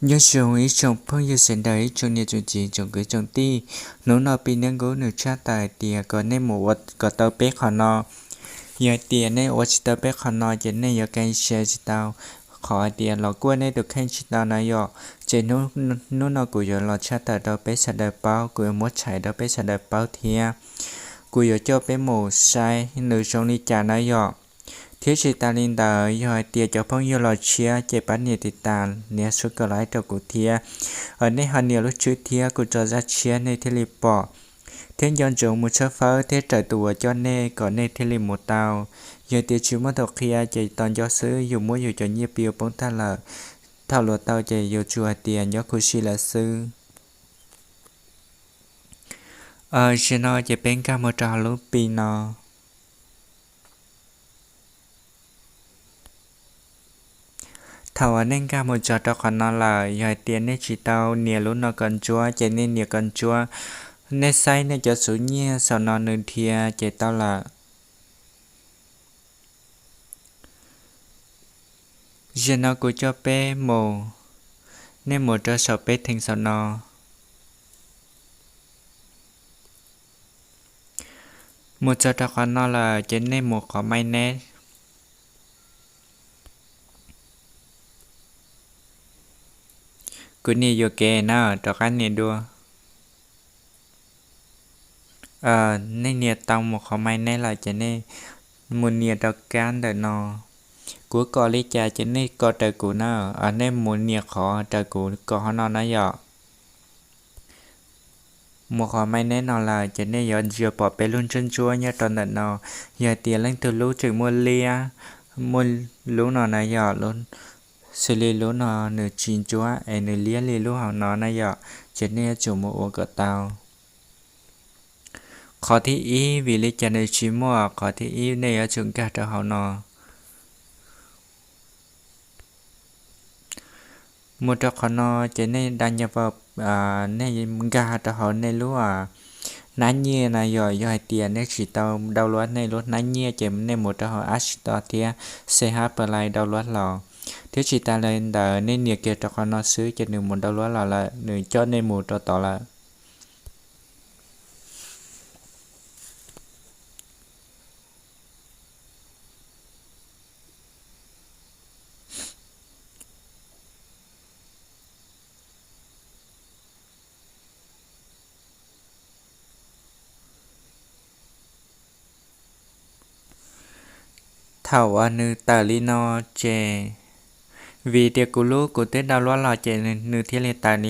Nyob zoo ib tsoom phooj ywg sawv daws, ib tsoom niam tsoom txiv, tsoom kwv tsoom tij. Hnub no Pi Niaj Nkub nws tshaj tawm hais tias kom nej mus ua kom tau peb qhov no. Yog hais tias nej ua tsis tau peb qhov no ces nej yuav kaij se tsis tau, qhov hais tias los kuaj nej tus kheej tsis tau na yom. Ces hnub no kuv yuav los tshaj tawm rau peb sawv daws paub, kuv yuav muab tshais rau peb sawv daws paub thiab. Kuv yuav coj peb mus saib nws zoo li cas na yom. Thiab tsis tas li ntawd, yog hais tias cov phooj ywg los tshiab ces pab nias tiv tas, nias subscribe rau kuv thiab. Nej ho nias lub tswb thiab kuv tso zaj tshiab nej thiaj li pom. Thiab nco ntsoov mus tshawb fawb thiab raws tus uas coj nej kom nej thiaj li mus tau. Yog tias tsis muaj tus qhia ces tos nco xwb, yus muab yus cov nyiaj Pi poob tag lawm. Thaum luag tau ces yus tsuas hais tias nyob khuv si lawm xwb. Zaum no ces peb nkag mus rau hauv lub Pi no. Thaum uas nej nkag mus txog rau qhov no lawm, yog hais tias nej tsis tau nias lub no kom ntsuab ces nej nias kom ntsuab. Nej saib nej cov xuv nyiaj saum no nws dhia ces tau lawm. Zaum no kuv coj peb mus, nej mus rau saum peb theem saum no. Mus txog rau qhov no lawm ces nej mus qhov My Net. Kuv nias yuam kev na, rov qab nias dua. Nej nias tau mus qhov My Net lawm ces nej mus nias rau kab ntawm no. Kuv kom li cas ces nej kom raws kuv na, nej mus nias qhov raws kuv kom hov no na yom. Mus qhov My Net no lawm ces nej yuav ntsia pom peb lub ntsuab ntsuab nyob rau ntawm no. Yog tias leej twg lub tseem muaj liab, muaj lub no na yom, xws li lub no nws tsis ntsuab es nws liab li lub hauv no na yom, ces nej yuav tsum mus ua kom tau. Qhov thib ib, vim li cas nws tsis muaj, qhov thib ib nej yuav tsum nkag rau hauv no. Mus rau qhov no ces nej đăng nhập vào, nej nkag rau hauv nej lub hnab nyiaj na yom. Yog hais tias nej tsis tau download nej lub hnab nyiaj ces nej mus rau hauv App Store thiab C H Play download los. Thiab tsis tas li ntawd nej nias kiag rau qhov no xwb ces nws mus download los lawm, nws coj nej mus rau tod lawm. Thaum uas nws tawm li no ces, vim tias kuv lub kuv twb download los ces nws thiaj li tawm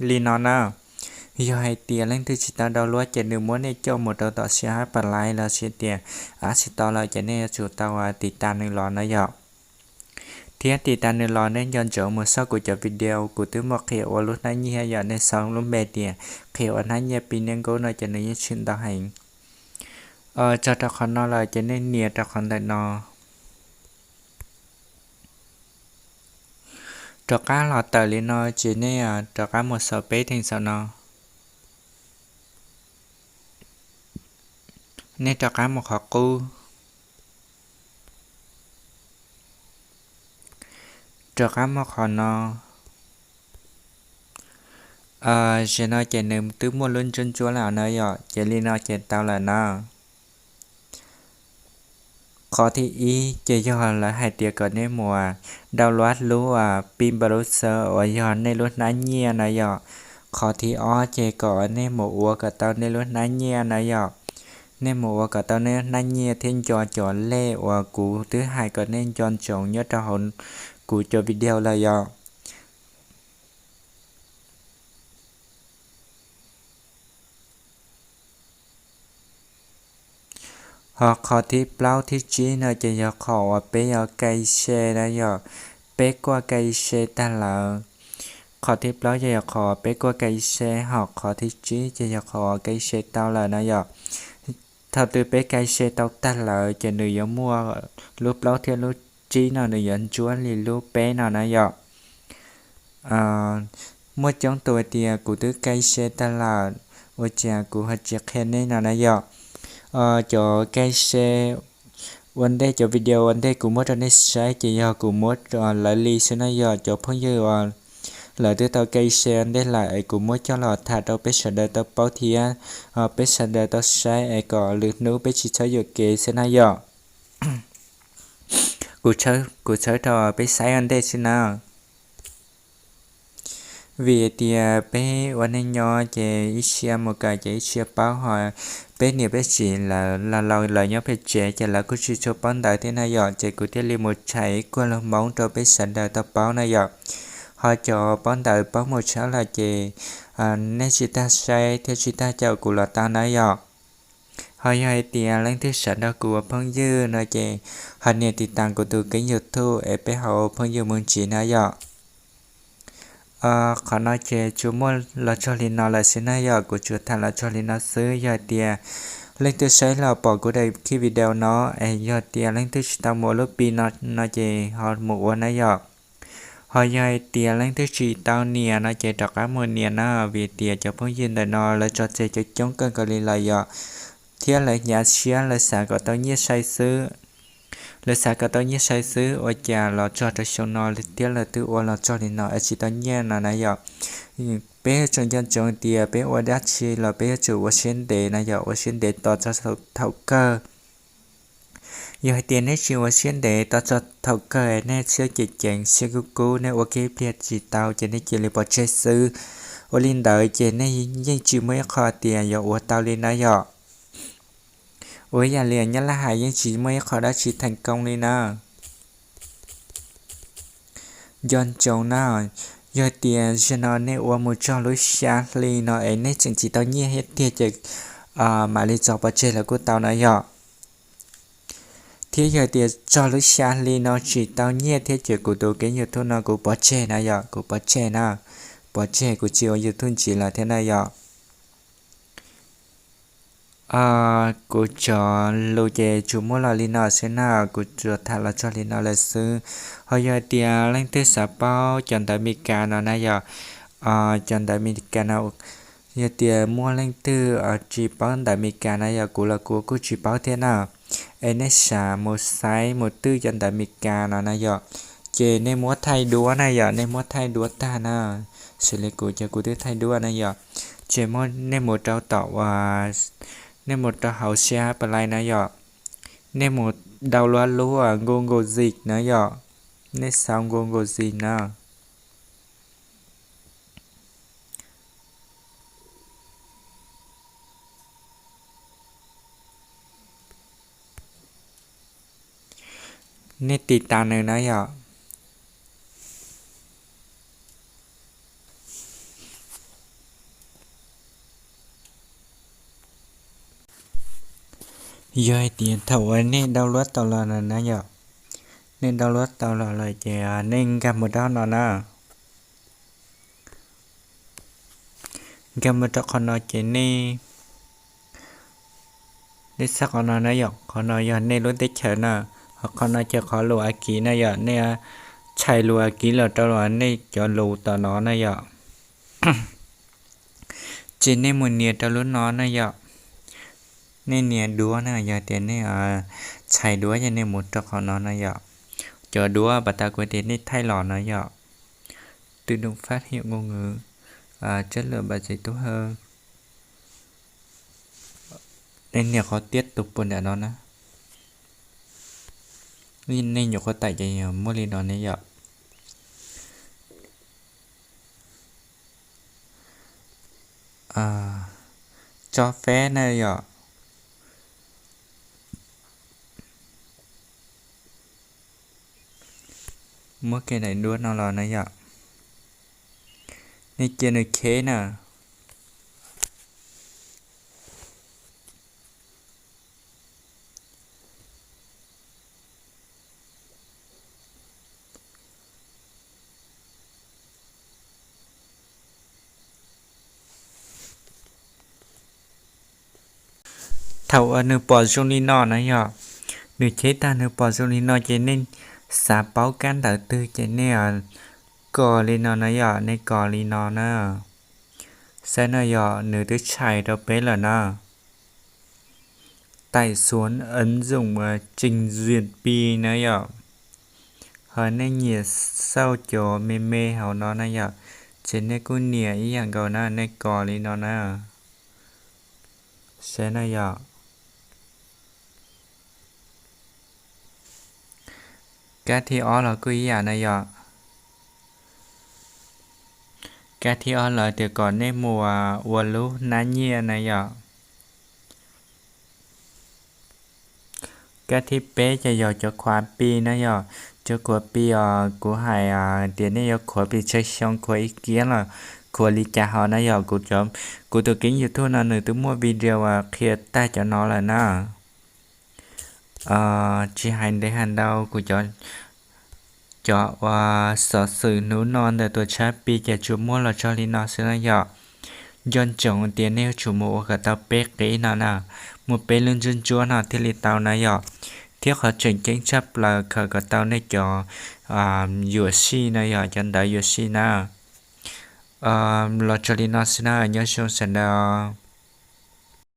li no na. Yog hais tias leej twg tsis tau download ces nws muab nej coj mus rau tom C H Play los sis tias App Store lawm ces nej yuav tsum tau tiv tas nws los na yom. Thiab tiv tas nws los nej nco ntsoov mus xauj kuv cov video, kuv twb muaj qhia ua lub hnab nyiaj yom, nej xauj lub npe tias qhia ua hnab nyiaj Pi Niaj Nkub no ces nws yeej tshwm ntau heev. Txog rau qhov no lawm ces nej nias rau qhov ntawm no. Rov qab los tawm li no ces nej rov qab mus saum peb theem saum no. Nej rov qab mus qhov qub. Rov qab mus qhov no. Zaum no ces nws twb muaj lub ntsuab ntsuab lawm na yom, ces li no ces tau lawm na. Qhov thib ib ces yog lawv hais tias kom nej mus download lub Pi Browser uas yog nej lub hnab nyiaj na yom. Qhov thib ob ces kom nej mus ua kom tau nej lub hnab nyiaj na yom. Nej mus ua kom tau nej lub hnab nyiaj thiab nco cov lej uas kuv twb hais kom nej nco ntsoov nyob rau hauv kuv cov video lawm yom. Ho qhov thib plaub thib tsib no ces yog qhov uas peb yuav kaij se na yom, peb kuaj kaij se tag lawm. Qhov thib plaub ces yog qhov peb kuaj kaij se, ho qhov thib tsib ces yog qhov kaij se tau lawm na yom. Thaum twg peb kaij se tau tag lawm ces nws yuav muaj lub plaub thiab lub tsib no nws yuav ntsuab li lub peb no na yom. Muaj coob tus hais tias kuv twb kaij se tag lawm, ua cas kuv ho tsis qhia nej no na yom. Cov kaij se ua ntej, cov video ua ntej kuv muab rau nej saib ces yog kuv muab lawv li xwb na yom. Cov phooj ywg uas lawv twb tau key share ntej lawm es kuv muab coj los tham rau peb sawv daws tau paub thiab, peb sawv daws tau saib es kom lwm hnub peb tsis txhob yuam kev xwb na yom. Kuv tshawb rau peb saib ua ntej xwb na. Vim tias peb ua neej nyob ces ib txhia mus kawm ces ib txhia paub, ho peb niam peb txiv lawv laus laus lawv nyob pem tsev ces lawv kuj tsis tshua paub ntawv thiab na yom, ces kuv thiaj li mus tshais ib kuaj lus Hmoob rau peb sawv daws tau paub na yom. Ho cov paub ntawv paub mus tshawb lawm ces nej tsis tas saib thiab tsis tas caum kuv los tau na yom. Ho yog hais tias leej twg xav nrog kuv ua phooj ywg no ces ho nias tiv tas kuv tus kênh YouTube es peb ho ua phooj ywg mus ntxiv na yom. Qhov no ces tsuas muaj los txog li no lawm xwb na yom, kuv tsuas tham los txog li no xwb. Yog hais tias leej twg saib los pom kuv daim video no es yog tias leej twg tsis tau mus ua lub Pi no no ces ho mus ua na yom. Ho yog hais tias leej twg tsis tau nias no ces rov qab mus nias na, vim tias cov phooj ywg ntawm no lawv tso tseg coob coob kawg nkaus li lawm yom, thiab lawv hnyav siab lawv xav kom tau nyiaj sai xwb. Lawv xav kom tau nyiaj sai xwb, ua cas los txog rau xyoo no thiab lawv twb ua los txog li no es tsis tau nyiaj no na yom. Peb yuav tsum nco ntsoov tias peb ua dab tsi los peb yuav tsum ua siab ntev na yom, ua siab ntev tos txog thaum kawg. Yog hais tias nej tsis ua siab ntev tos txog thaum kawg, nej siab ceev ceev siab kub kub, nej ua kiag ib pliag tsis tau ces nej cia li pov tseg xwb. Ua li ntawd ces nej yeej tsis muaj ib qho tias yuav ua tau li na yom. Ua ib yam li nyob laj hais yeej tsis muaj ib qho dab tsi theej koob li na. Nco ntsoov na, yog tias zaum no nej ua mus txog lub xya hli no es nej tseem tsis tau nyiaj thiab tiag ces mam li tso pov tseg los kuj tau na yom. Thiab yog tias txog lub xya hli no tsis tau nyiaj thiab ces kuv tus kênh YouTube no kuv pov tseg na yom, kuv pov tseg na, pov tseg kuv tsis ua YouTube ntxiv lawm thiab na yom. Kuv cov lus ces tsuas muaj los li no xwb na, kuv tsuas tham los txog li no lawm xwb. Ho yog tias leej twg xav paub cov ntawv Meskas no na yom, cov ntawv Meskas no, yog tias muaj leej twg tsis paub ntawv Meskas na yom, kuv los kuv kuj tsis paub thiab na. Es nej xav mus saib mus twj cov ntawv Meskas no na yom, ces nej muab thaij duab na yom, nej muab thaij duab tag na, xws li kuv ces kuv twb thaij duab na yom, ces nej mus rau tom uas, nej mus rau hauv Share Play na yom, nej mus download lub Google Sheet na yom, nej sau Google Sheet na. Nej tiv tas nws na yom. Yog hais tias thaum uas nej download tau los lawm na yom, nej download tau los lawm ces nej nkag mus rau no na. Nkag mus rau qhov no ces nej, nej saib qhov no na yom, qhov no yog nej lub teb chaws na, ho qhov no ces qhov lus Askiv na yom, nej txhais lus Askiv los rau nej cov lus tom no na yom. Ces nej mus nias rau lub no na yom. Nej nias duab na, yog tias nej txhais duab ces nej mus rau qhov no na yom. Cov duab pas tas kuv tias nej thaij los no yom. Tự động phát hiện ngôn ngữ, chất lượng bản dịch tốt hơn. Nej nias qhov tiếp tục puas nram no na. Nej nyuam qhuav tải ces muaj li no ne yom. Cho phép na yom. Muab kiag daim duab no los na yom. Nej cia nws kheb na. Thaum uas nws pom zoo li no na yom, nws cheb tag nws pom zoo li no ces nej xav paub kab ntawv twg ces nej kos li no na yom, nej kos li no na. Saib no yom, nws twb txhais rau peb lawm na. Tải xuống ứng dụng trình duyệt Pi na yom. Ho nej nyiam xauj cov me me hauv no na yom. Ces nej kuj nias ib yam nkaus na, nej kos li no na. Saib na yom. Kab thib ob los kuj ib yam na yom. Kab thib ob lawv tias kom nej mus ua lub hnab nyiaj na yom. Kab thib peb ces yog cov khuav Pi na yom. Cov khuav Pi os, kuv hais tias nej yuav khuav Pi tshaj xyoo khuav ib kiab los khuav li cas ho na yom. Kuv tus keeb YouTube no nws twb muaj video uas qhia tag cov no lawm na. Tsis hais ntev hais ntau, kuv cov, cov uas xov xwm hnub no ntawm tuam tshab Pi ces tsuas muaj los txog li no xwb na yom. Nco ntsoov tias nej yuav tsum mus ua kom tau peb qib no na, mus peb lub ntsuab ntsuab no thiaj li tau na yom. Thiab qhov tseem ceeb tshaj plaws khaws kom tau nej cov yuam sij na yom, cov ntawv yuam sij na. Los txog li no xwb na, nyob zoo sawv daws.